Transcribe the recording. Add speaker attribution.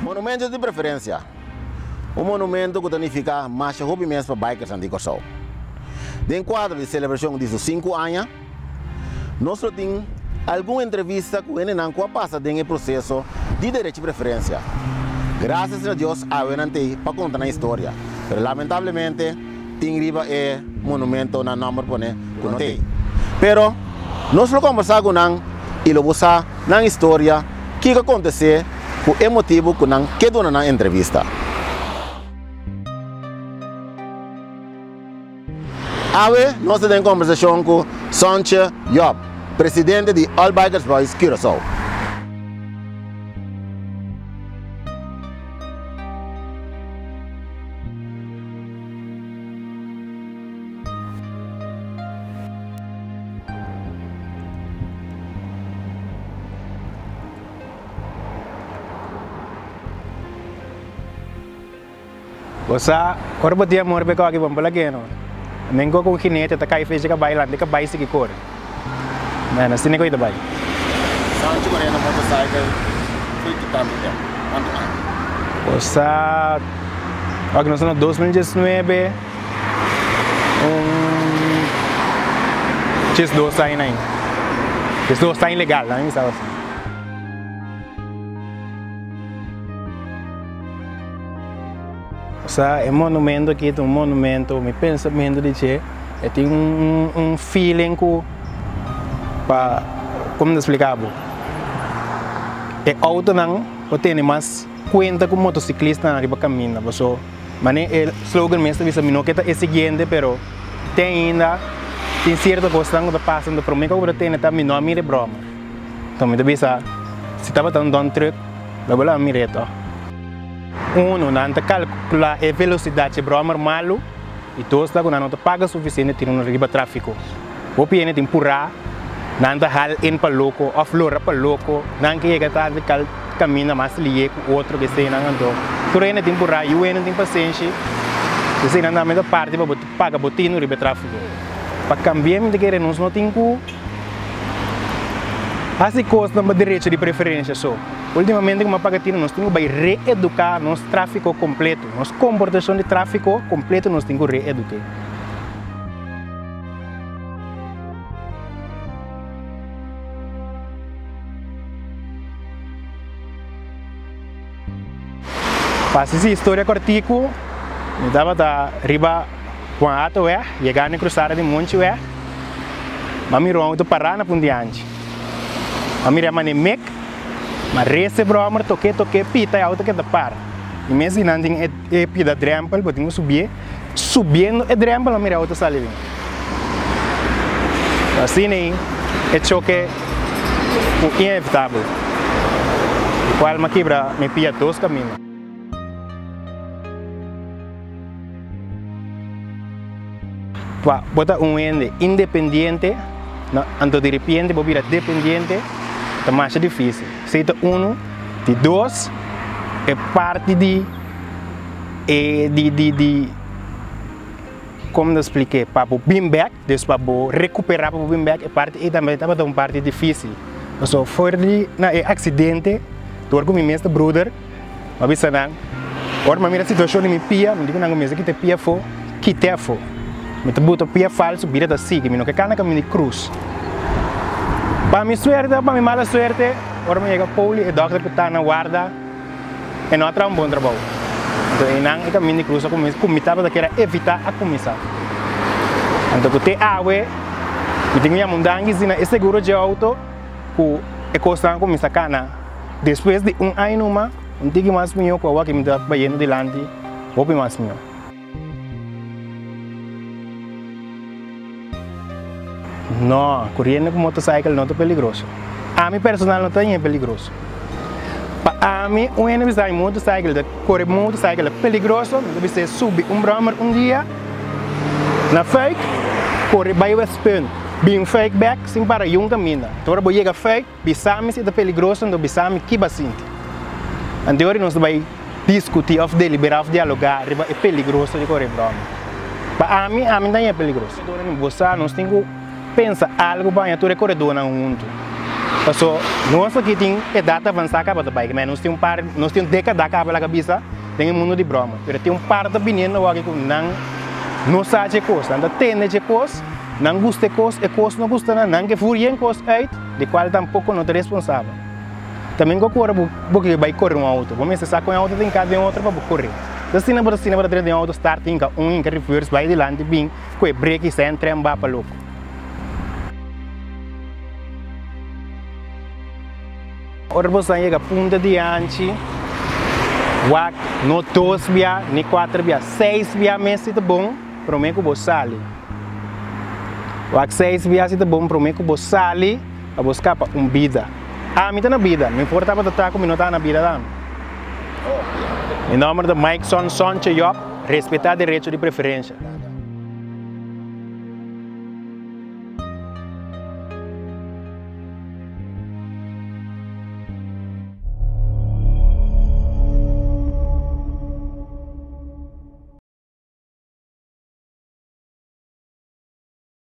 Speaker 1: Monumento di preferensia. Un monumento ku ta nifiká masha hopi mes pa bikersnan di Kòrsou. Den kuadro di selebrashon di su sinku aña, nos lo tin algun entrevista ku hendenan ku a pasa den e proseso di derechi preferensia. Grasias na Dios awe nan t'ei pa konta nan historia, pero lamentablemente tin riba e monumento nan nòmber pone ku no t'ei. Pero nos lo kombersá ku nan i lo bo sa nan historia, kiko a kontesé ku e motibu ku nan ke duna nan entrevista. Awe nos ta den kombersashon ku Sontje Job, presidente di All Bikers Boys Curaçao.
Speaker 2: Bo sa, ora bo tin amor pa e kòke bon por lag'é no. Men ku un jinete ta kai fecha kabai lanta e kabai sigui kore. Man, asina ku e ta bai.
Speaker 1: Sancho kore na motorcycle foi ki tantu tempu? Kuantu aña?
Speaker 2: Bo sa, ora nos ta na 2019, un 12 aña na ainda. 12 aña legal, nan a bisa asina. Osea e monumento aki ta un monumento, mi pensamentu di dje e tin un feeling ku pa komo ta splika bo e outonan por tene mas kuenta ku motociclistanan riba kaminda paso manera e slogan mes ta bisa mi no ke ta e siguiente pero te ainda tin sierto kosnan ku ta pasa anto prome ku bo ta tene ta mi no a mira e broma enton mi ta bisa si tabata un dump truck lo bo lo a mir'é tòg. Uno, nan ta kalkulá e velosidat dje bròmer malu i dos ta ku nan no ta paga sufisiente tira riba tráfiko. Hopi hende tin purá, nan ta hal in pa loko òf lora pa loko, nan ke yega tardi kal kaminda mas lié ku otro ke eseinan anto tur hende tin purá, yu hende tin pasenshi, eseinan tambe ta parti pa bo paga bo tinu riba e tráfiko. Pa kambi'é mi ta kere nos no tin ku hasi kosnan pa derecho di preferensia so. Ultimamente como a paga tino nos tin cu bay reeduca nos trafico completo, nos comportacion di trafico completo nos tin cu reeduke. Pa haci si historia cortico, mi tabata riba Juan Hato weg, yegando e cruzada di Monchi weg, m'a mira un auto para na Punti Anchi. M'a mira e mane mek. Ma rese bròmer toke toke pita e auto keda para. I mes di nan tin e pida drèmpel bo tin ku subié, subiendo e drèmpel bo mira e auto sali bin. Asina ei e choke ku inevitabel, di kual mi a kibra mi pia dos kaminda. Pa bo ta un hende independiente, anto di repente bo bira dependiente, ta masha dificil. Esey ta uno. Di dos, e parti di e di di di como ta spliké pa bo bin bek, dus pa bo recupera pa bo bin bek, e parti ey tambe tabata un parti dificil. Pasobra for di na e accidente, dor cu mi mes ta broeder, Mi a bisa nan, ora mi a mira situashon di mi pia, mi di ku nan ku mi mester kita e pia afó, kit'é afó. Mi ta buta pia falsu, bida ta sigui, mi no ke kana kaminda di krus. Pa mi suerte o pa mi mala suerte, ora mi yega poli, e dòkter ku ta na warda, e no a traha un bon trabou. Anto einan e kaminda di krus a kuminsá, ku mi tabata kier a evitá a kuminsá. Anto ku te awe, mi tin ku yama un danki si na e seguro dje outo ku e kosnan a kuminsá kana. Despues di un aña numa, un tiki mas mihó ku awor ku mi ta bayendo dilanti, hopi mas mihó. No, kuriendo ku motorcycle no ta peligroso. Ami personal no ta haña peligroso. Pa ami, un hende bisa mi motorcycle ta kore motorcycle ta peligroso, mi ta bisa subi un brommer un dia na Fuik, kore bai Westpunt, bin Fuik bek sin para yun kaminda. Ora bo yega Fuik, Bisa mi si ta peligroso anto bisa mi ki bo a sinti. Anteori nos ta bai diskutí òf deliberá òf dialogá riba e peligroso di kore broma. Pa ami, ami no ta haña peligroso. Bo sa nos tin ku pensa algu pa haña tur e koredónan huntu. Paso nos aki tin edat avansá kaba ta bai, nos tin un par, nos tin un dékada kaba laga bisa den e mundu di bròmer, pero tin un par ta biniendo awor aki ku nan no sa dje kos, nan ta tende dje kos, nan gusta e kos, e kos no gusta nan, nan ke fur yen kos uit, di kual tampoko no ta responsabel. Tambe ku ora bo bo ke bai kore un outo, bo mester sa kon e outo ta hinká den otro pa bo kore. Ta asina bo ta asina bo ta drenta den outo, start hinka un, hinka reverse, bai dilanti bin ku e brek i sèn trèn ba pa loko. Ora boso a yega punta di anchi, wak no dos bia ni kuater bia, seis bia mes si ta bon prome ku bo sali. Wak seis bia si ta bon prome ku bo sali pa bo skapa un bida. Ami ta na bida, mi por tabata ta ku mi no ta na bida tambe. Mi nomber ta Mikeson Sonche Job, respeta derecho di preferensha.